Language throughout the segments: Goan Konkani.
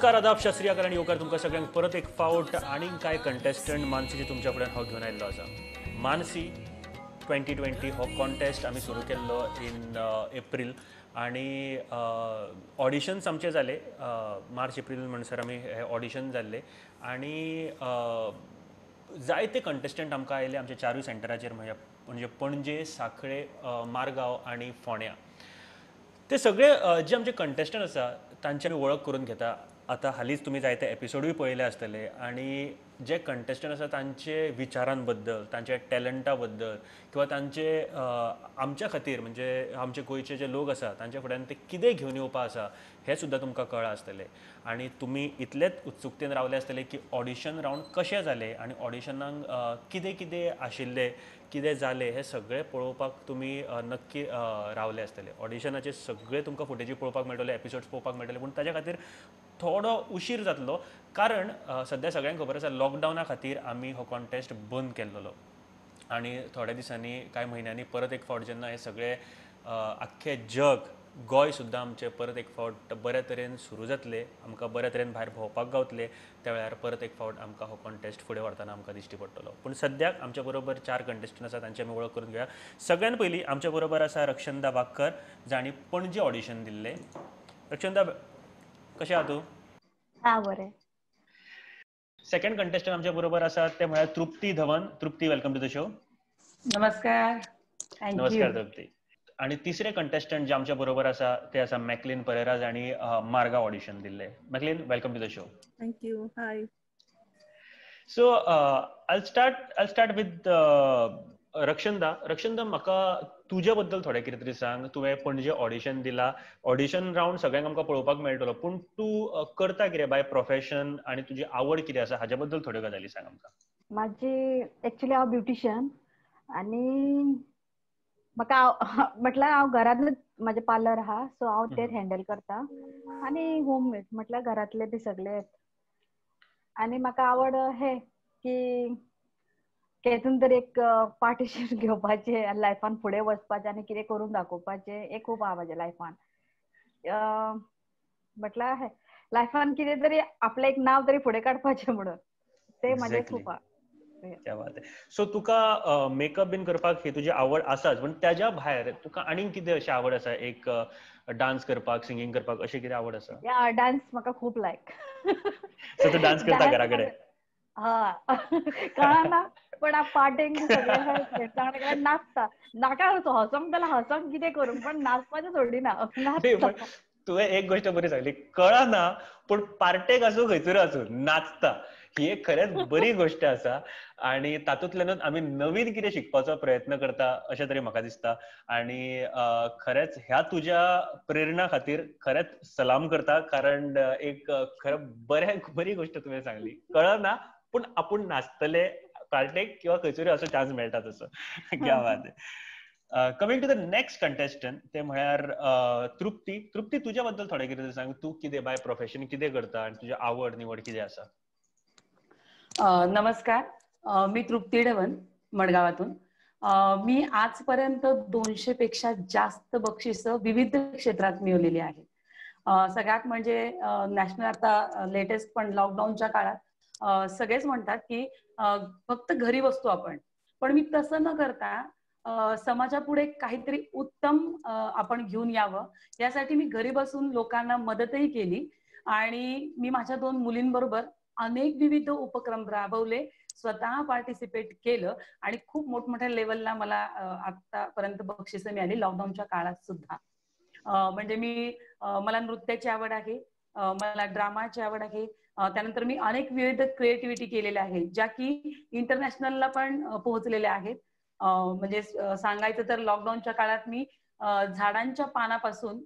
नमस्कार, आदाब, सत श्री अकाल आनी येवकार तुमकां सगळ्यांक परत एक फावट. आनीक कांय कंटेस्टंट मानसीचे तुमच्या फुड्यान हांव घेवन आयिल्लो आसा. मानसी 2020 हो कॉन्टेस्ट आमी सुरू केल्लो इन एप्रील आनी ऑडिशन्स आमचे जाले मार्च एप्रील म्हणसर आमी हे ऑडिशन जाल्ले आनी जायते कंटेस्टंट आमकां आयले आमच्या चारूय सेंटराचेर, म्हणजे पणजे, सांखळे, मारगांव आनी फोंड्या. ते सगळे जे आमचे कंटेस्टंट आसा तांची आमी वळख करून घेता. आतां हालींच तुमी जायते एपिसोडूय पळयले आसतले आनी जे कंटेस्टंट आसा तांचे विचारांबद्दल, तांच्या टॅलंटा बद्दल किंवा तांचे आमच्या खातीर म्हणजे आमचे गोंयचे जे लोक आसा तांच्या फुड्यान ते कितें घेवन येवपा आसा हें सुद्दां तुमकां कळ्ळां आसतलें. आनी तुमी इतलेच उत्सुकतेन रावले आसतले की ऑडिशन रावंड कशें जालें आनी ऑडिशनाक कितें कितें आशिल्लें, कितें जालें हें सगळें पळोवपाक तुमी नक्की रावले आसतले. ऑडिशनाचे सगळे तुमकां फुटेजी पळोवपाक मेळटले, एपिसोड्स पळोवपाक मेळटले, पूण ताच्या खातीर थोडो उशीर जातलो कारण सद्या सगळ्यांक खबर आसा लॉकडावना खातीर आमी हो कॉन्टेस्ट बंद केल्लो आनी थोड्या दिसांनी कांय म्हयन्यांनी परत एक फावट जेन्ना हें सगळें आख्खें जग गोंय सुद्दां आमचें परत एक फावट बऱ्या तरेन सुरू जातलें, आमकां बऱ्या तरेन भायर भोंवपाक गावतलें, त्या वेळार परत एक फावट आमकां हो कॉन्टेस्ट फुडें व्हरतना आमकां दिश्टी पडटलो. पूण सद्याक आमच्या बरोबर चार कंटेस्टंट आसा तांची आमी वळख करून घेवया. सगळ्यान पयलीं आमच्या बरोबर आसा रक्षंदा बागकर, जांणी पणजे ऑडिशन दिल्लें. रक्षंदा, कशें आहा तूं? हां, बरें. सेकंड कंटेस्टंट आमच्या बरोबर आसा ते म्हळ्यार Trupti Dhawan. Trupti, welcome to the show. नमस्कार. नमस्कार तृप्ती. आणि तिसरे कंटेस्टंट जे आमच्या बरोबर आसा ते आसा मॅकलिन परेरा, जांणी मारगांव ऑडिशन दिल्ले. Macklin, welcome to the show. Thank you. Hi. So I start with Rakshanda. Rakshanda, म्हाका तुजे बद्दल थोडें कितें तरी सांग. तुवें पणजे ऑडिशन दिला, ऑडिशन रावंड सगळ्यांक आमकां पळोवपाक मेळटलो, पूण तूं करता कितें बाय प्रोफेशन आनी तुजी आवड कितें आसा हाजे बद्दल थोड्यो गजाली सांग आमकां. म्हाजी एक्चुअली हांव ब्युटिशियन आनी म्हाका म्हटल्यार हांव घरांतूच म्हाजें पार्लर आहा, सो हांव तें हँडल करता आनी होम म्हटल्यार घरांतले बी सगळे. आनी म्हाका आवड हे की केतून तरी एक पार्टिशन घेवपाचें आनी लायफान फुडें वचपाचें आनी कितें करून दाखोवपाचें हें खूब आहा म्हाज्या लायफान. म्हटल्यार लायफान कितें तरी आपलें एक नांव तरी फुडें काडपाचें म्हणून तें म्हाजें खूब आहा. क्या बात है. सो तुका मेकअप बीन करपाक ही तुजी आवड आसाच, पण त्याच्या भायर तुका आनीक कितें अशी आवड आसा? एक डान्स करपाक, सिंगींग करपाक, अशी कितें आवड आसा? या, डान्स म्हाका खूब लायक. सो तूं डान्स करता घरा कडेन? हा, कळना पण पार्टेंक सगळे नाचता. नाका हसोंक जाल्यार हसोंक कितें करूं, पण नाचपाचें सोडिना. तुवें एक गोष्ट बरी सांगली, कळना पूण पार्टेक आसूं खंयसर आसूं नाचता, ही एक खरेंच बरी गोष्ट आसा आनी तातूंतल्यानूच आमी नवीन कितें शिकपाचो प्रयत्न करता अशें तरी म्हाका दिसता. आनी खरेंच ह्या तुज्या प्रेरणा खातीर खरेंच सलाम करता, कारण एक खरें बरी गोष्ट तुवें सांगली, कळना पूण आपूण नाचतले पार्टेक किंवा खंयसरूय असो चान्स मेळटा तसो. क्या बात है. Coming to the next contestant, ते म्हळ्यार तृप्ती. तृप्ती, तुज्या बद्दल थोडें कितें सांग. तूं कितें बाय प्रोफेशन कितें करता आनी तुजी आवड निवड कितें आसा? नमस्कार, मी तृप्ती ढवन, मडगावातून. मी आजपर्यंत 200 पेक्षा जास्त बक्षिसं विविध क्षेत्रात मिळवलेली आहेत. सगळ्यात म्हणजे नॅशनल, आता लेटेस्ट पण लॉकडाऊनच्या काळात सगळेच म्हणतात की फक्त घरी बसतो आपण, पण मी तसं न करता समाजापुढे काहीतरी उत्तम आपण घेऊन यावं यासाठी मी घरी बसून लोकांना मदतही केली आणि मी माझ्या 2 मुलींबरोबर अनेक विविध उपक्रम राबवले, स्वतः पार्टिसिपेट केलं आणि खूप मोठमोठ्या लेवलला मला आतापर्यंत बक्षिसं मिळाली लॉकडाऊनच्या काळात सुद्धा. म्हणजे मी मला नृत्याची आवड आहे, मला ड्रामाची आवड आहे, त्यानंतर मी अनेक विविध क्रिएटिव्हिटी केलेल्या आहेत ज्या की इंटरनॅशनलला पण पोहोचलेल्या आहेत. म्हणजे सांगायचं तर लॉकडाऊनच्या काळात मी झाडांच्या पानापासून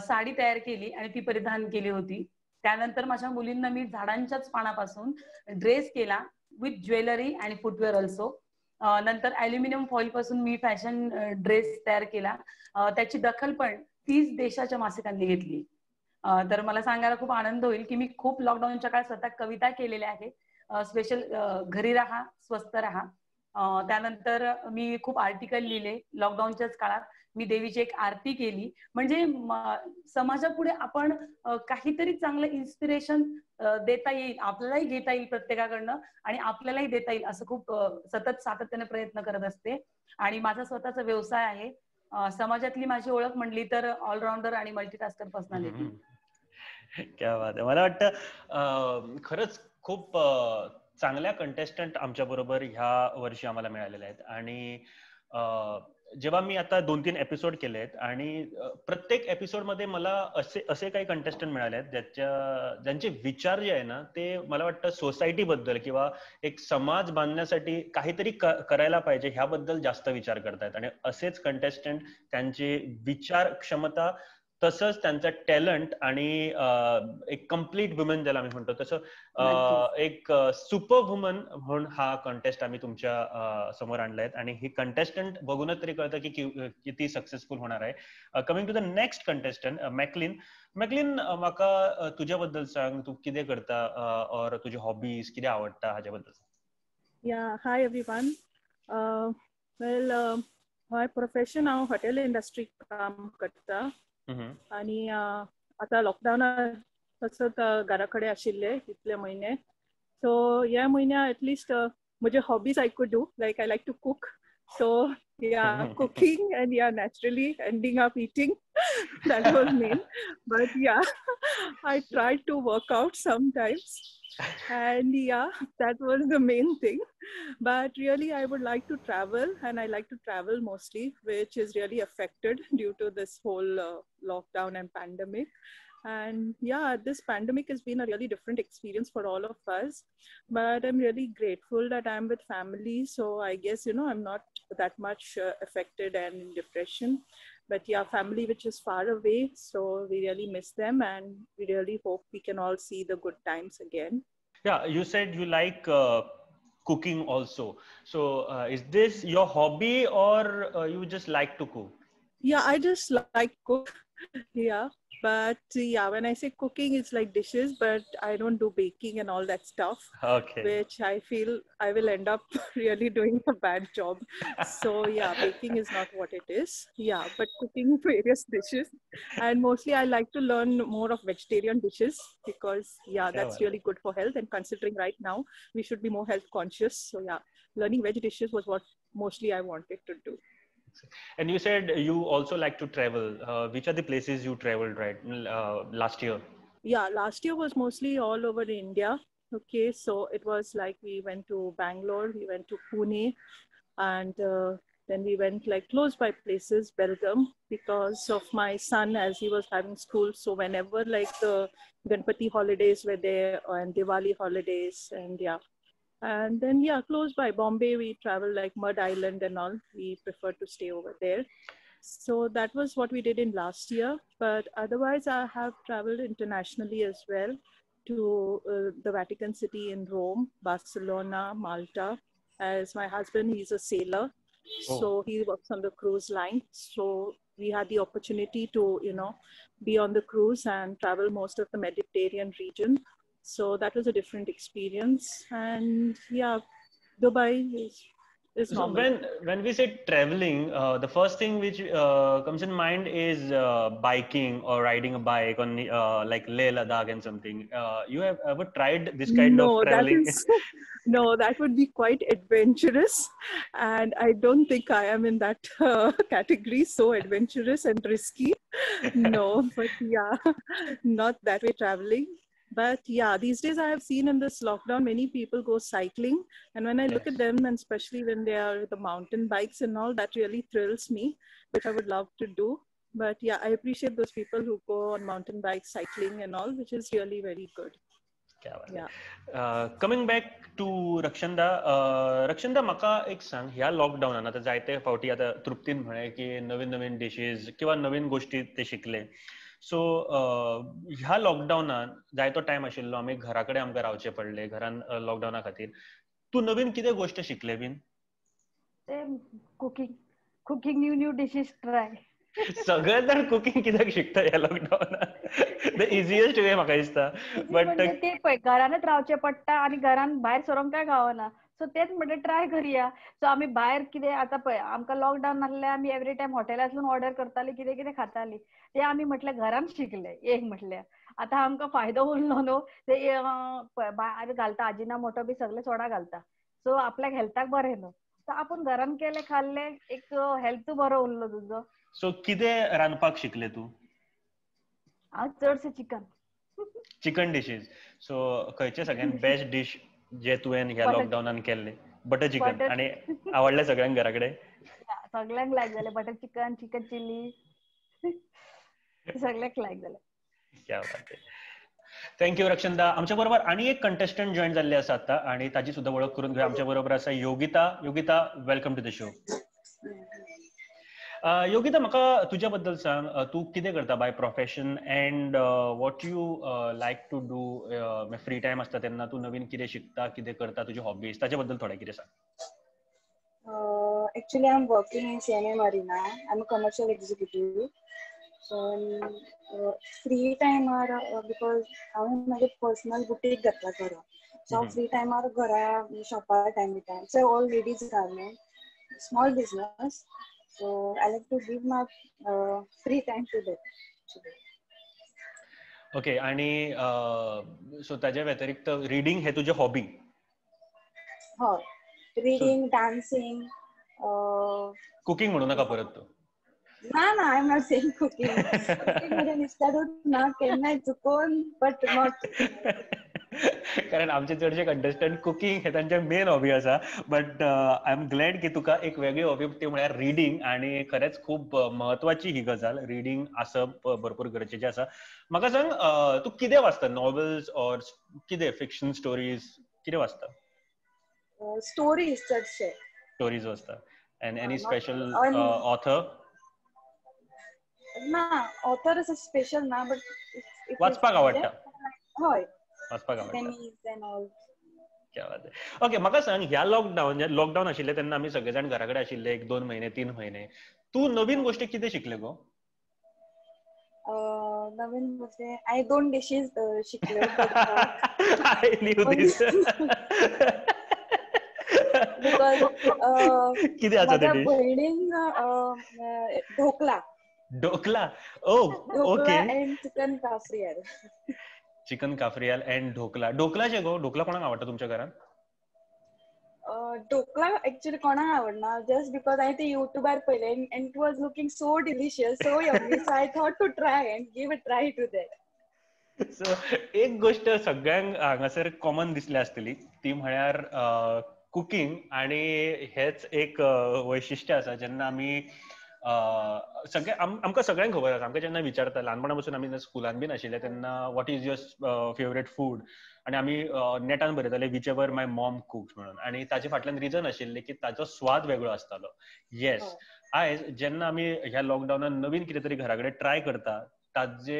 साडी तयार केली आणि ती परिधान केली होती. त्यानंतर माझ्या मुलींना मी झाडांच्याच पानापासून ड्रेस केला विथ ज्वेलरी आणि फुटवेअर ऑल्सो. नंतर ॲल्युमिनियम फॉईल पासून मी फॅशन ड्रेस तयार केला, त्याची दखल पण 30 देशाच्या मासिकांनी घेतली. तर मला सांगायला खूप आनंद होईल की मी खूप लॉकडाऊनच्या काळात स्वतः कविता केलेल्या आहेत, स्पेशल घरी राहा स्वस्थ राहा. त्यानंतर मी खूप आर्टिकल लिहिले लॉकडाऊनच्याच काळात, मी देवीची एक आरती केली. म्हणजे समाजापुढे आपण काहीतरी चांगलं इन्स्पिरेशन देता येईल, आपल्यालाही घेता येईल प्रत्येकाकडनं आणि आपल्यालाही देता येईल, असं खूप सतत सातत्याने प्रयत्न करत असते. आणि माझा स्वतःचा व्यवसाय आहे. समाजातली माझी ओळख म्हणली तर ऑलराऊंडर आणि मल्टीटास्कर पर्सनॅलिटी. क्या बात आहे. मला वाटतं खरंच खूप चांगल्या कंटेस्टंट आमच्या बरोबर ह्या वर्षी आम्हाला मिळालेल्या आहेत. आणि जेव्हा मी आता 2-3 एपिसोड केले आहेत आणि प्रत्येक एपिसोड मध्ये मला असे असे काही कंटेस्टंट मिळाले आहेत ज्यांचे विचार जे आहे ना ते मला वाटतं सोसायटी बद्दल किंवा एक समाज बांधण्यासाठी काहीतरी करायला पाहिजे ह्याबद्दल जास्त विचार करतायत. आणि असेच कंटेस्टंट त्यांची विचार क्षमता तसंच त्यांचं टॅलेंट आणि एक कम्प्लीट वुमन ज्याला आम्ही म्हणतो तसं एक सुपर वुमन म्हणून हा कॉन्टेस्ट आम्ही तुमच्या समोर आणलाय. आणि ही कंटेस्टंट बघूनच तरी कळतं की किती सक्सेसफुल होणार आहे. Coming to the next contestant, Maclean. Maclean, म्हाका तुझ्या बद्दल सांग, तू कितें करता और तुझे हॉबीज कितें आवडटा हाज्या बद्दल सांग. Yeah, hi everyone. Well, my profession हांव हॉटेल इंडस्ट्री काम करता. आणि आता लॉकडाऊना तसंच घरा कडेन आशिल्ले इतले म्हयने. सो ह्या म्हयन्या एटलिस्ट म्हजे hobbies I could do, like I like to cook. So yeah, cooking and yeah, naturally ending up eating. That was main. But yeah, I try to work out sometimes. And yeah, that was the main thing. But really, I would like to travel, and I like to travel mostly, which is really affected due to this whole lockdown and pandemic. And yeah, this pandemic has been a really different experience for all of us. But I'm really grateful that I'm with family. So I guess, you know, I'm not that much affected and in depression. But yeah, family which is far away, so we really miss them and we really hope we can all see the good times again. Yeah, you said you like cooking also. So is this your hobby or you just like to cook? Yeah, I just like cook. Yeah. But yeah, when I say cooking, it's like dishes, but I don't do baking and all that stuff. Okay. Which I feel I will end up really doing a bad job. So yeah, baking is not what it is. Yeah, but cooking various dishes. And mostly I like to learn more of vegetarian dishes because yeah, that's really good for health. And considering right now, we should be more health conscious. So yeah, learning veg dishes was what mostly I wanted to do. And you said you also like to travel. Which are the places you traveled right last year? Yeah, last year was mostly all over India. Okay, so it was like we went to Bangalore, we went to Pune, and then we went like close by places, Belgaum, because of my son as he was having school. So whenever like the Ganpati holidays were there and Diwali holidays, and yeah. And then, yeah, close by Bombay, we traveled like Mud Island and all. We prefer to stay over there. So that was what we did in last year. But otherwise, I have traveled internationally as well to the Vatican City in Rome, Barcelona, Malta. As my husband, he's a sailor. Oh. So he works on the cruise line. So we had the opportunity to, you know, be on the cruise and travel most of the Mediterranean region. So that was a different experience. And yeah, Dubai is so normal. When we say traveling, the first thing which comes in mind is biking or riding a bike on like Leh Ladakh and something. You have ever tried this kind of traveling? No, that would be quite adventurous. And I don't think I am in that category, so adventurous and risky. No, but yeah, not that way traveling. But yeah, these days I have seen in this lockdown, many people go cycling. And when I look at them, and especially when they are with the mountain bikes and all, that really thrills me, which I would love to do. But yeah, I appreciate those people who go on mountain bikes, cycling and all, which is really very good. Yeah. Coming back to Rakshanda, Rakshanda, म्हाका एक सांग, ह्या लॉकडाऊनान आतां जायते फावटी आतां तृप्तीन म्हळें की नवीन नवीन डिशीज किंवा नवीन गोष्टी ते शिकले. सो ह्या लॉकडाऊनान जायतो टायम आशिल्लो, आमी घरा कडेन आमकां रावचें पडलें घरान लॉकडाऊना खातीर, तूं नवीन कितें गोश्ट शिकलें बीन? ते cooking new new dishes try. सगळे जाण कुकिंग कित्याक शिकता ह्या लॉकडाऊनान? The easiest वे म्हाका दिसता. बट ते पळय घरानच रावचें पडटा आनी घरान भायर सरोंक काय गावना. सो तेच म्हटलें ट्राय करया. सो आमी भायर कितें आतां पळय आमकां लॉकडावन आसलें, आमी एवरी टायम हॉटेलांतल्यान ऑर्डर करताली, कितें कितें खाताली. ते आमी म्हटलें घरान शिकले एक म्हटल्यार आतां आमकां फायदो उरलो न्हू. ते भायर घालता आजिनामोटो बी सगळे सोडा घालता, सो आपल्याक हेल्थाक बरें न्हू. सो आपूण घरान केलें खाल्लें, एक हेल्थ बरो उरलो तुजो. सो कितें रांदपाक शिकले तूं? हांव चडशें चिकन, चिकन डिशीज. सो खंयचे सगळ्यात बेस्ट डीश जे तुवें ह्या लॉकडावनान केल्ले? Butter chicken. आनी आवडले सगळ्यांक घरा कडेन? सगळ्यांक लायक जालें बटर चिकन, चिकन चिली सगळ्यांक लायक जालें. क्या बात आहे. Thank you Rakshanda. आमच्या बरोबर आणि एक कंटेस्टंट जॉईन झाले आसा आता आणि ताची सुद्धा वळख करून घेऊया. आमच्या बरोबर आसा Yogita. Yogita, welcome to the show. Yogita, म्हाका तुज्या बद्दल सांग, तूं कितें करता by profession and what you like to do? Free time आसता तेन्ना तूं नवीन कितें शिकता, कितें करता, तुजी हॉबीज, ताचे बद्दल थोडें कितें सांग. Actually I am working in CMA Marina. I am a commercial executive. So free टायमार because हांवें म्हाजें पर्सनल बुटीक घातला घरा, सो हांव फ्री टायमार घरा शॉपार टायम दिता. So all ladies garment, small business. So I like to give my free time to that. Okay. आणि सो ताज्या व्यतिरिक्त रिडींग हे तुझे हॉबी? हय, रिडींग, डान्सिंग. कुकिंग म्हणू नका परत तू. ना ना, I am not saying cooking. Cooking म्हज्या निस्तारूच ना केन्नाय चुकोन, बट not. कारण आमचे चडशे कंटेस्टंट कुकिंग हे तांचे मेन हॉबी आसा. बट I am glad की तुका एक वेगळी हॉबी ती म्हळ्यार रिडींग, आनी खरेंच खूब म्हत्वाची ही गजाल, रिडींग आसप भरपूर गरजेचें आसा. म्हाका सांग, तूं कितें वाचता? नॉवेल्स ऑर कितें फिक्शन स्टोरीज कितें वाचता? स्टोरीज चडशे. स्टोरीज वाचता. And any special author? ना, ऑथर असो स्पेशल ना, बट वाचपाक आवडटा. हय, वाचपाक आवडटा. ओके, म्हाका सांग, ह्या लॉकडावन आशिल्लें तेन्ना आमी सगळे जाण घरा कडेन आशिल्ले 1-2 म्हयने 3 म्हयने, तूं नवीन गोश्टी कितें शिकले गो? नवीन गोश्टी हांवें 2 डिशीज शिकले. I knew this. Because कितें आसा ते म्हज्या भयणीन dhokla. Dhokla, oh okay. And chicken cafreal. Chicken cafreal and dhokla. Dhokla चे गो, ढोकला कोणाक आवडटा तुमच्या घरात? ढोकला एक्चुअली कोणाक आवडना, जस्ट because हांवें ते युट्यूबार पळयलें and it was looking so delicious, so yummy, so I thought to try and give a try to that. So एक गोष्ट सगळ्यांक हांगासर कॉमन दिसल्या आसतली, ती म्हळ्यार कुकिंग. आणि हेच एक वैशिश्ट्य आसा जेन्ना आमी सगळे आमकां सगळ्यांक खबर आसा, आमकां जेन्ना विचारता ल्हानपणा पासून आमी स्कुलान बीन आशिल्ले तेन्ना what is your favourite food, आनी आमी नेटान बरयताले whichever my mom cooks म्हणून. आनी ताचे फाटल्यान रिजन आशिल्लें की ताचो स्वाद वेगळो आसतालो. येस, आयज जेन्ना आमी ह्या लॉकडावनान नवीन कितें तरी घरा कडेन ट्राय करता, ताजे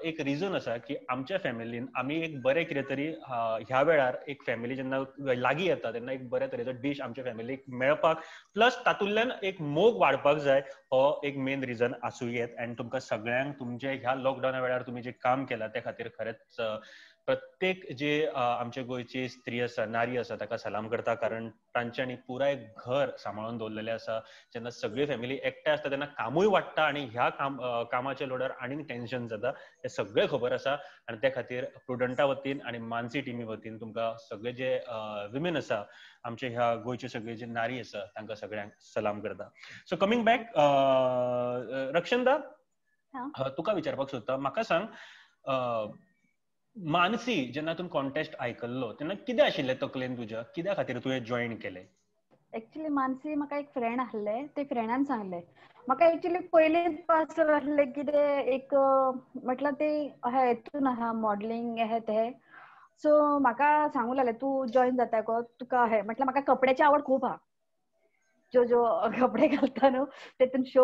एक रिजन आसा की आमच्या फॅमिलीन आमी एक बरें कितें तरी ह्या वेळार एक फॅमिली जेन्ना लागीं येता तेन्ना एक बऱ्या तरेचो डीश आमच्या फॅमिलीक मेळपाक, प्लस तातूंतल्यान एक मोग वाडपाक जाय, हो एक मेन रिजन आसूं येत. आनी तुमकां सगळ्यांक तुमचे ह्या लॉकडावना वेळार तुमी जें काम केलां ते खातीर खरेंच प्रत्येक जे आमच्या गोंयची स्त्री आसा, नारी आसा, ताका सलाम करता, कारण तांच्यांनी पुराय घर सांबाळून दवरलेलें आसा. जेन्ना सगळी फॅमिली एकठांय आसता तेन्ना कामूय वाडटा आनी ह्या कामाच्या लोडार आनीक टेन्शन जाता, हें सगळें खबर आसा. आनी ते खातीर प्रुडंटा वतीन आनी मानसी टिमी वतीन तुमकां सगळे जे विमेन आसा, आमचे ह्या गोंयचे सगळे जे नारी आसा, तांकां सगळ्यांक सलाम करता. सो कमींग बॅक, रक्षंदा, तुका विचारपाक सोदता, म्हाका सांग, मानसी जेन्ना तूं कॉन्टेस्ट आयकल्लो तेन्ना कितें आशिल्लें तकलेन तुज्या, कित्या खातीर तुवें जॉईन केलें? एक्चुअली मानसी म्हाका एक फ्रेंड आसलें, ते फ्रेंडान सांगलें म्हाका. एक्चुअली पयलींच पासून आसलें कितें एक म्हटल्यार ते हेतून आहा मॉडलिंग हे ते, सो म्हाका सांगू लागलें तूं जॉईन जाता गो, तुका हे म्हटल्यार म्हाका कपड्याची आवड खूब आहा, ज्यो ज्यो कपडे घालता न्हू तेतून शो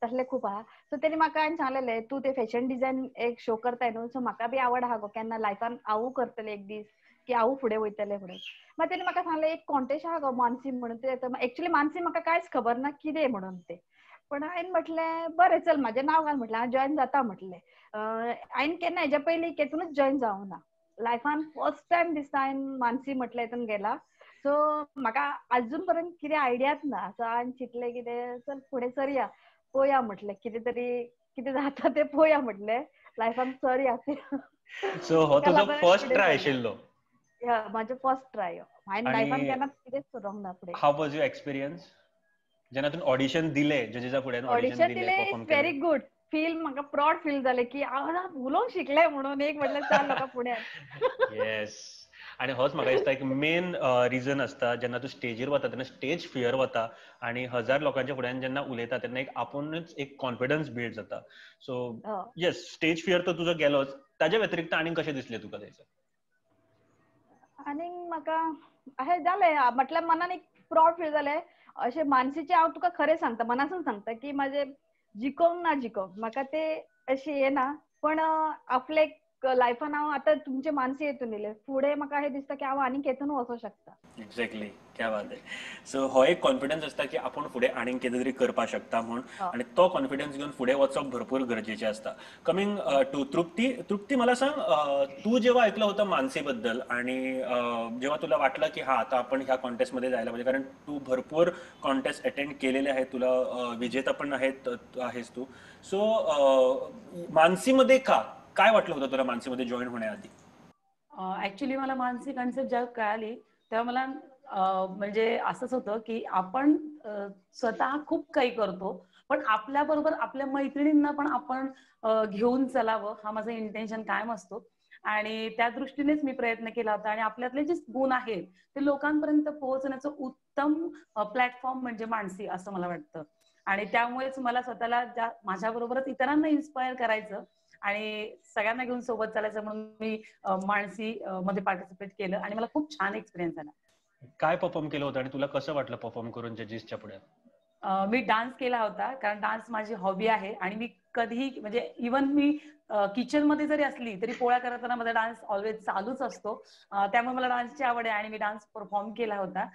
तसले खूब आहा. सो तेणी म्हाका हांवें सांगलेलें तूं ते फॅशन डिझायन एक शो करताय न्हू, सो म्हाका बी आवड आहा गो, केन्ना लायफान हांवूय करतलें एक दीस की हांवूय फुडें वयतलें म्हणून. मागीर तेणी म्हाका सांगलें एक कॉन्टेस्ट आहा गो मानसी म्हणून. ते एक्चुअली मानसी म्हाका कांयच खबर ना कितें म्हणून तें, पण हांवें म्हटलें बरें चल म्हाजें नांव घाल म्हटलें, हांव जॉयन जाता म्हटलें. हांवें केन्ना हेज्या पयलीं केतूनच जॉयन जावंक ना, लायफान फर्स्ट टायम दिसता हांवें मानसी म्हटलें हितून गेला. सो म्हाका आजून पर्यंत कितें आयडियाच ना. सो हांवें चिंतलें कितें चल फुडें सरया, पळोवया म्हटलें, कितें तरी कितें जाता तें पळोवया म्हटलें, लायफान सरया. सो हो तुजो फर्स्ट ट्राय आशिल्लो? म्हाजें फर्स्ट ट्राय. हांवें लायफान केन्ना कितेंच करूंक ना फुडें. How was your experience जेन्ना तुवें ऑडिशन दिलें, जजीसा फुड्यान ऑडिशन दिलें? व्हेरी गुड फील, म्हाका प्राउड फील जालें की हांव उलोवंक शिकलें म्हणून एक म्हटल्यार चार लोकां फुड्यान. येस, आनी होच म्हाका दिसता एक मेन रिजन आसता जेन्ना तूं स्टेजीर वता तेन्ना स्टेज फियर वता आनी 1000 लोकांच्या फुड्यान जेन्ना उलयता तेन्ना एक आपुणूच एक कॉन्फिडन्स बिल्ड जाता. सो येस, स्टेज फियर तर तुजो गेलोच, ताज्या व्यतिरिक्त आनीक कशें दिसलें तुका थंयसर? आनीक म्हाका अशें जालें म्हटल्यार मनान एक प्राउड फील जालें. अशें मानसीचें हांव तुका खरें सांगता, मनासून सांगता की म्हाजें जिकोवंक ना जिकोवंक म्हाका तें अशें येना, पण आपले लायफान हांव आतां तुमचे मानसी हेतून येयलें, फुडें म्हाका अशें दिसता की हांव आनीक हेतून वचोंक शकता. एक्झॅक्टली, क्या बात आहे. सो हो एक कॉन्फिडन्स आसता की आपूण फुडें आनीक कितें तरी करपाक शकता म्हूण, आनी तो कॉन्फिडन्स घेवन फुडें वचप भरपूर गरजेचें आसता. कमिंग टू तृप्ती. तृप्ती, मला सांग, तू जेव्हा ऐकलं होतं मानसी बद्दल आणि जेव्हा तुला वाटलं की हा आता आपण ह्या कॉन्टेस्ट मध्ये जायला पाहिजे, कारण तू भरपूर कॉन्टेस्ट अटेंड केलेले आहेत, तुला विजेता पण आहेस तू, सो मानसीमध्ये का काय वाटलं होतं तुला मानसीमध्ये जॉईन होण्याआधी? ऍक्च्युली मला मानसी कॉन्सेप्ट जेव्हा कळाली तेव्हा मला म्हणजे असंच होतं की आपण स्वतः खूप काही करतो पण आपल्या बरोबर आपल्या मैत्रिणींना पण आपण घेऊन चलावं हा माझा इंटेन्शन कायम असतो आणि त्या दृष्टीनेच मी प्रयत्न केला होता. आणि आपल्यातले जे गुण आहेत ते लोकांपर्यंत पोहोचण्याचं उत्तम प्लॅटफॉर्म म्हणजे मानसी असं मला वाटतं. आणि त्यामुळेच मला स्वतःला माझ्याबरोबरच इतरांना इन्स्पायर करायचं आणि सगळ्यांना घेऊन सोबत चालायचं म्हणून मी मानसी मध्ये पार्टिसिपेट केलं आणि मला खूप छान एक्सपिरियन्स आला. काय परफॉर्म केलं होतं आणि तुला कसं वाटलं परफॉर्म करून जजेसच्या पुढे? मी डान्स केला होता कारण डान्स माझी हॉबी आहे आणि मी कधीही म्हणजे इव्हन मी किचन मध्ये जरी असली तरी पोळ्या करताना माझा डान्स ऑलवेज चालूच असतो, त्यामुळे मला डान्सची आवड आहे आणि मी डान्स परफॉर्म केला होता.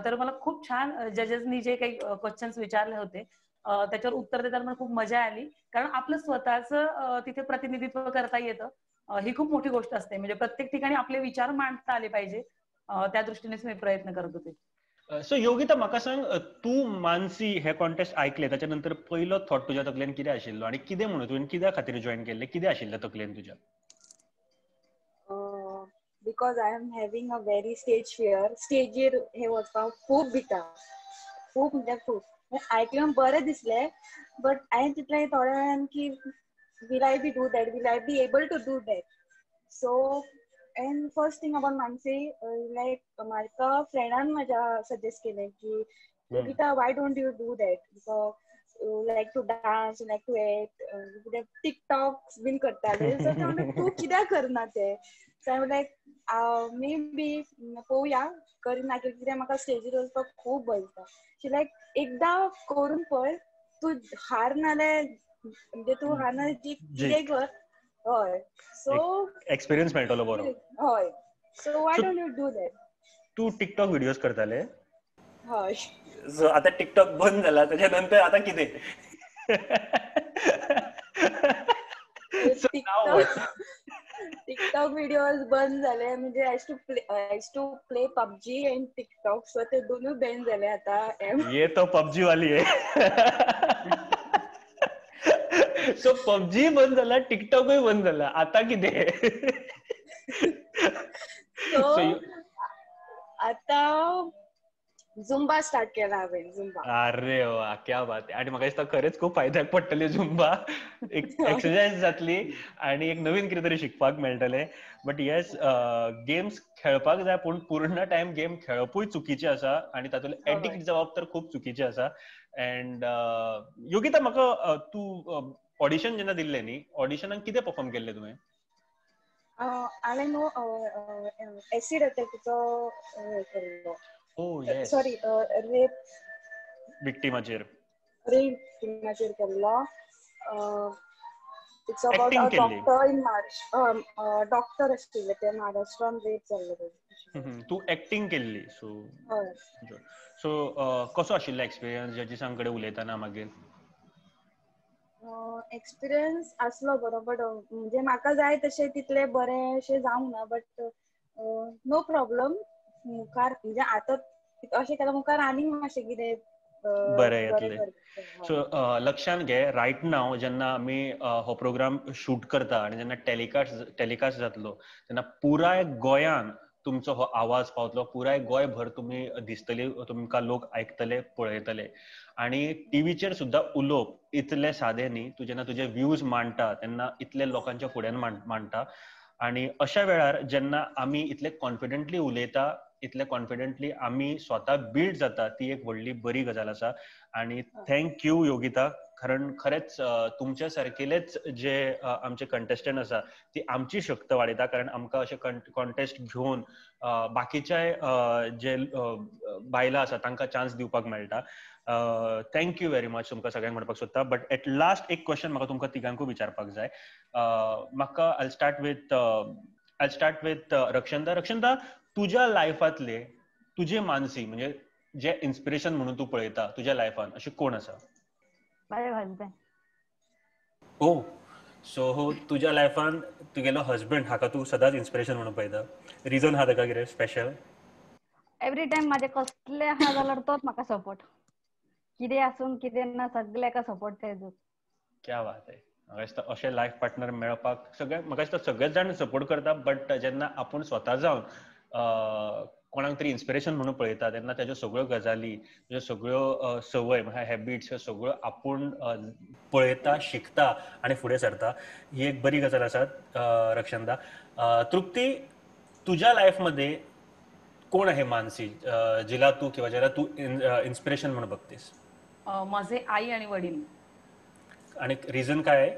तर मला खूप छान जजेसनी जे काही क्वेश्चन्स विचारले होते त्याच्यावर उत्तर देताना मला खूप मजा आली कारण आपलं स्वतःच तिथे प्रतिनिधित्व करता येतं ही खूप मोठी गोष्ट असते. म्हणजे प्रत्येक ठिकाणी आपले विचार मांडता आले पाहिजे, त्या दृष्टीनेच मी प्रयत्न करत होते. सो योगिता, म्हाका सांग, तूं मानसी हे कॉन्टेस्ट आयकले ताच्या नंतर पयलो थॉट तुज्या तकलेन कितें आशिल्लो आनी कितें म्हणून तुवें कित्या खातीर जॉईन केल्लें, कितें आशिल्लें तकलेन तुज्या? Because I am having a very stage fear. स्टेजीर हे वचपाक खूब भिता, खूब म्हणजे खूब. आयकल्यान बरें दिसलें बट हांवें चिंतलें थोड्या वेळान की will I be do that, will I be able to do that. So and first thing about Mansi, like म्हाका फ्रेंडान म्हाज्या सजेस्ट केलें की Yogita, why don't you do that, because you like to dance, you like to act, कितें टिकटॉक्स बीन करताले, सो ते म्हणलें तूं कित्याक करना तें. सो हांव लायक मे बी पळोवया करिना कित्याक म्हाका स्टेजीर वचपाक खूब भंय दिसता. शी लायक एकदां करून पळय, तूं हार नाल्यार म्हणजे तूं हार नाल्यार कितें कर. हय, सो एक्सपिरियन्स मेळटलो बरो. हय, so why don't you do that. तूं टिकटॉक व्हिडियोज करताले? हय. सो आता टिकटॉक बंद झाला त्याच्या नंतर आता कितें? टिकटॉक व्हिडिओज बंद झाले म्हणजे I to play PUBG and TikTok, so ते दोनूय बॅन झाले आता. ये तो पबजी वाली आहे. सो पबजी बंद झाला, टिकटॉकूय बंद झाला, आता कितें? आता झुंबा स्टार्ट केला हांवें. झुंबा, अरे वा, क्या बात आहे. आणि म्हाका दिसता खरेंच खूप फायद्याक पडटली झुंबा, एक एक्सरसाइज जातली आणि एक नवीन कितें तरी शिकपाक मेळटलें. बट येस, गेम्स खेळपाक जाय पूण पूर्ण टायम गेम खेळपूय चुकीचें आसा आणि तातूंतलें एडिक्ट जावप तर खूब चुकीचें आसा. एंड योगिता, म्हाका तूं ऑडिशन जेन्ना दिल्लें न्ही, ऑडिशनाक कितें परफॉर्म केल्लें तुवें? हांवें न्हू एसीड अटॅकाचो केल्लो. Oh, yes. Sorry, rape विक्टिमाचेर. Rape विक्टिमाचेर केल्लो. It's about a doctor in Maharashtra, doctor आशिल्ले ते महाराष्ट्रान रेप जाल्ले. तूं एक्टींग केल्ली. सो सो कसो आशिल्लो एक्सपिरियन्स जजीसां कडेन उलयतना मागीर? एक्सपिरियन्स आसलो बरो, बट म्हणजे म्हाका जाय तशें तितले बरें अशें जावंक ना, बट नो प्रॉब्लम. मुखार म्हणजे आतां अशें केल्यार मुखार आनीक मातशें कितें बरें येतलें. सो लक्षांत घे, रायट नाव जेन्ना आमी हो प्रोग्राम शूट करता आनी जेन्ना टेलिकास्ट जातलो तेन्ना पुराय गोंयान तुमचो हो आवाज पावतलो, पुराय गोंयभर तुमी दिसतली, तुमकां लोक आयकतले, पळयतले. आनी टिवीचेर सुद्दां उलोवप इतलें सादें न्ही. तूं जेन्ना तुजे व्यूज मांडटा तेन्ना इतले लोकांच्या फुड्यान मांडटा आनी अशा वेळार जेन्ना आमी इतले कॉन्फिडंटली उलयता, इतले कॉन्फिडंटली आमी स्वता बिल्ड जाता, ती एक व्हडली बरी गजाल आसा. आनी thank you Yogita, कारण खरेंच तुमच्या सारकेलेच जे आमचे कंटेस्टंट आसा ती आमची शक्त वाडयता, कारण आमकां अशे कॉन्टेस्ट घेवन बाकीच्याय जे बायलां आसा तांकां चान्स दिवपाक मेळटा. Thank you very much तुमकां सगळ्यांक म्हणपाक सोदता. बट एट लास्ट एक क्वेश्चन म्हाका तुमकां तिगांकूय विचारपाक जाय. म्हाका I start with Rakshanda. Rakshanda, तुज्या लायफांतले तुजे मानसी म्हणजे जे इन्स्पिरेशन म्हणून तूं पळयता तुज्या लायफान अशें कोण आसा? माझे हजबंड. ओ, सो तुज्या लायफान तुगेलो हजबंड हाका तूं सदांच इन्स्पिरेशन म्हणून पळयता. रिजन आहा ताका कितें स्पेशल? एवरी टायम म्हाजे कसले आहा जाल्यार तोच म्हाका सपोर्ट, कितें आसूं कितें ना सगळ्याक सपोर्ट तेजो. क्या बात आहे. म्हाका दिसता अशे लायफ पार्टनर मेळपाक सगळे, म्हाका दिसता सगळेच जाण सपोर्ट करता, बट जेन्ना आपूण स्वता जावन कोणाक तरी इन्स्पिरेशन म्हणून पळयता तेन्ना तेज्यो सगळ्यो गजाली, तेज्यो सगळ्यो संवय, हॅबिट्स ह्यो सगळ्यो आपूण पळयता, शिकता आनी फुडें सरता. ही एक बरी गजाल आसा रक्षंदा. तृप्ती, तुज्या लायफमध्ये कोण आहे मानसी जिला तू किंवा ज्याला तू इन्स्पिरेशन म्हणून बघतेस? माझे आई आणि वडील. आणि रिझन काय आहे?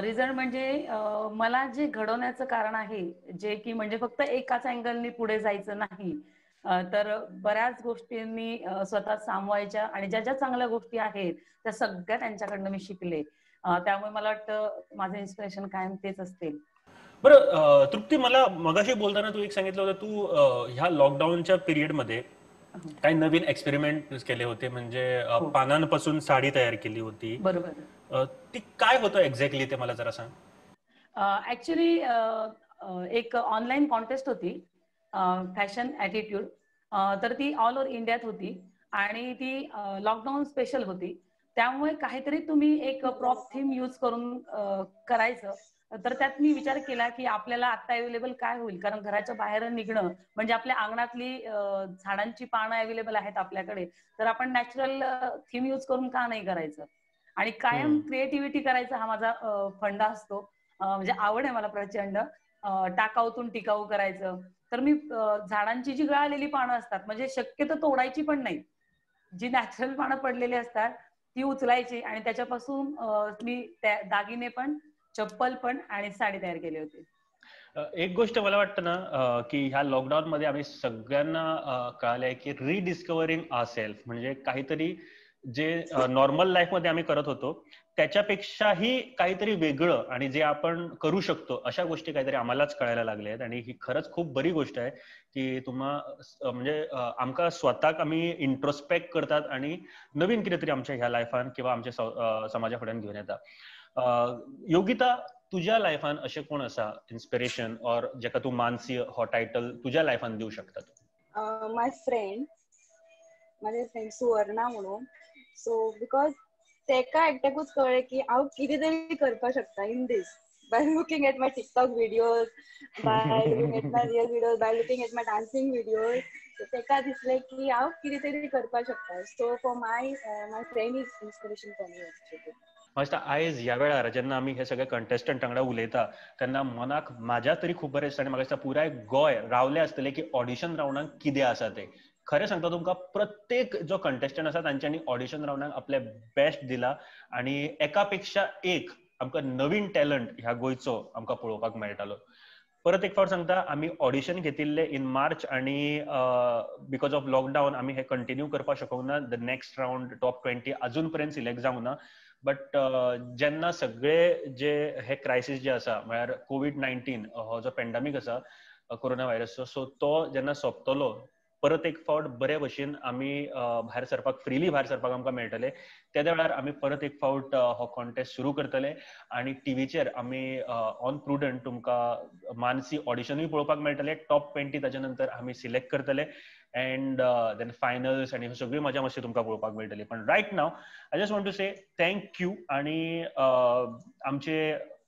रिझन म्हणजे मला जे घडवण्याचं कारण आहे, जे की म्हणजे फक्त एकाच अँगलनी पुढे जायचं नाही, तर बऱ्याच गोष्टींनी स्वतः सामवायच्या आणि ज्या ज्या चांगल्या गोष्टी आहेत त्या सगळ्या त्यांच्याकडनं मी शिकले. त्यामुळे मला वाटतं माझं इन्स्पिरेशन कायम तेच असतील. बरं तृप्ती, मला मगाशी बोलताना तू एक सांगितलं होतं, तू ह्या लॉकडाऊनच्या पिरियडमध्ये काही नवीन एक्सपेरिमेंट केले होते, म्हणजे पानांपासून साडी तयार केली होती. बरोबर. ती काय होतं एक्झॅक्टली ते मला जरा सांग. ऍक्च्युली एक ऑनलाईन कॉन्टेस्ट होती फॅशन ॲटिट्यूड, तर ती ऑल ओव्हर इंडियात होती आणि ती लॉकडाऊन स्पेशल होती. त्यामुळे काहीतरी तुम्ही एक प्रॉप थीम यूज करून करायचं. तर त्यात मी विचार केला की आपल्याला आता अवेलेबल काय होईल, कारण घराच्या बाहेर निघणं म्हणजे आपल्या अंगणातली झाडांची पानं अवेलेबल आहेत आपल्याकडे, तर आपण नॅचरल थीम यूज करून का नाही करायचं. आणि कायम क्रिएटिव्हिटी करायचा हा माझा फंडा असतो, म्हणजे आवड आहे मला प्रचंड, टाकाऊतून टिकाऊ करायचं. तर मी झाडांची जी गळालेली पानं असतात, म्हणजे शक्यतो तोडायची पण नाही, जी नॅचरल पानं पडलेली असतात ती उचलायची आणि त्याच्यापासून मी त्या दागिने पण, चप्पल पण आणि साडी तयार केली होती. एक गोष्ट मला वाटतं ना की ह्या लॉकडाऊन मध्ये आम्ही सगळ्यांना कळालंय की रिडिस्कवरिंग our self, म्हणजे काहीतरी जे नॉर्मल लाईफ मध्ये आम्ही करत होतो त्याच्यापेक्षाही काहीतरी वेगळं आणि जे आपण करू शकतो अशा गोष्टी काहीतरी आम्हालाच कळायला लागल्या आहेत. आणि ही खरंच खूप बरी गोष्ट आहे की तुम्हा म्हणजे आमकां स्वताक आमी इंट्रोस्पेक्ट करतात आणि नवीन कितें तरी आमच्या ह्या लायफान किंवा आमच्या समाजा फुड्यान घेवन येता. योगिता, तुझ्या लायफान अशें कोण आसा इन्स्पिरेशन ऑर जेका तूं मानसी हो टायटल तुझ्या लायफान दिवं शकता? My friend, म्हाजे फ्रेंड सुवर्णा म्हणून. सो because तेका एकट्याकूच कळ्ळें की हांव कितें तरी करपाक शकता in this, by looking at my TikTok videos, by looking at my real videos, by looking at my dancing videos. तेका दिसलें की हांव कितें तरी करपाक शकता. So for my my friend is inspiration for me actually. म्हाका आयज ह्या वेळार जेन्ना आमी हे सगळे कंटेस्टंट वांगडा उलयता तेन्ना मनाक म्हाज्या तरी खूब बरें दिसता आनी म्हाका दिसता पुराय गोंय रावले आसतले की ऑडिशन रावंडाक कितें आसा तें. खरें सांगता तुमकां, प्रत्येक जो कंटेस्टंट आसा तांच्यांनी ऑडिशन रावंडाक आपलें बेस्ट दिला आनी एका पेक्षा एक आमकां नवीन टॅलंट ह्या गोंयचो आमकां पळोवपाक मेळटालो. परत एक फावट सांगता, आमी ऑडिशन घेतिल्ले इन मार्च आनी because of lockdown आमी हे कंटिन्यू करपाक शकूंक ना. The next round top 20 अजून पर्यंत सिलेक्ट जावंक ना. बट जेन्ना सगळे जे हे क्रायसीस जे आसा म्हळ्यार कोवीड-19 हो जो पेंडेमीक आसा कोरोना व्हायरसचो, सो तो जेन्ना सोंपतलो परत एक फावट बरे भशेन आमी भायर सरपाक, फ्रिली भायर सरपाक आमकां मेळटले, तेद्या वेळार आमी परत एक फावट हो कॉन्टेस्ट सुरू करतले आनी टिवीचेर आमी ऑन प्रुडंट तुमकां मानसी ऑडिशनूय पळोवपाक मेळटले. टॉप 20 ताच्या नंतर आमी सिलेक्ट करतले अँड then finals आनी सगळी मजा मातशी तुमकां पळोवपाक मेळटली. पण right now I just want to say thank you. आनी आमचे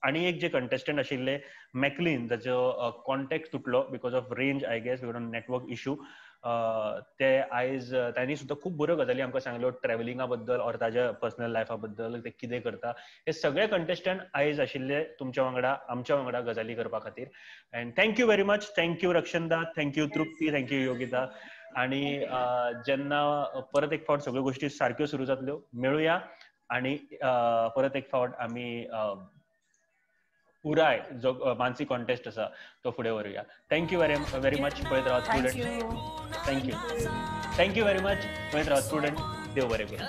आनी एक जे कंटेस्टंट आशिल्ले मॅकलीन, ताचो कॉन्टेक्ट तुटलो because of range I guess, because of network issue. ते आयज तांणी सुद्दां खूब बऱ्यो गजाली आमकां सांगल्यो ट्रॅव्हलिंगा बद्दल ऑर ताज्या पर्सनल लायफा बद्दल, ते कितें करता. हे सगळे कंटेस्टंट आयज आशिल्ले तुमच्या वांगडा, आमच्या वांगडा गजाली करपा खातीर. And thank you very much. Thank you Rakshanda, thank you Trupti, thank you Yogita. आनी जेन्ना परत एक फावट सगळ्यो गोश्टी सारक्यो सुरू जातल्यो मेळुया आनी परत एक फावट आमी पुराय जो मानसी कॉन्टेस्ट आसा तो फुडें व्हरुया. Thank you very very much. पळयत रावात student. Thank you, thank you very much. पळयत रावात स्टुडंट. देव बरें करूं.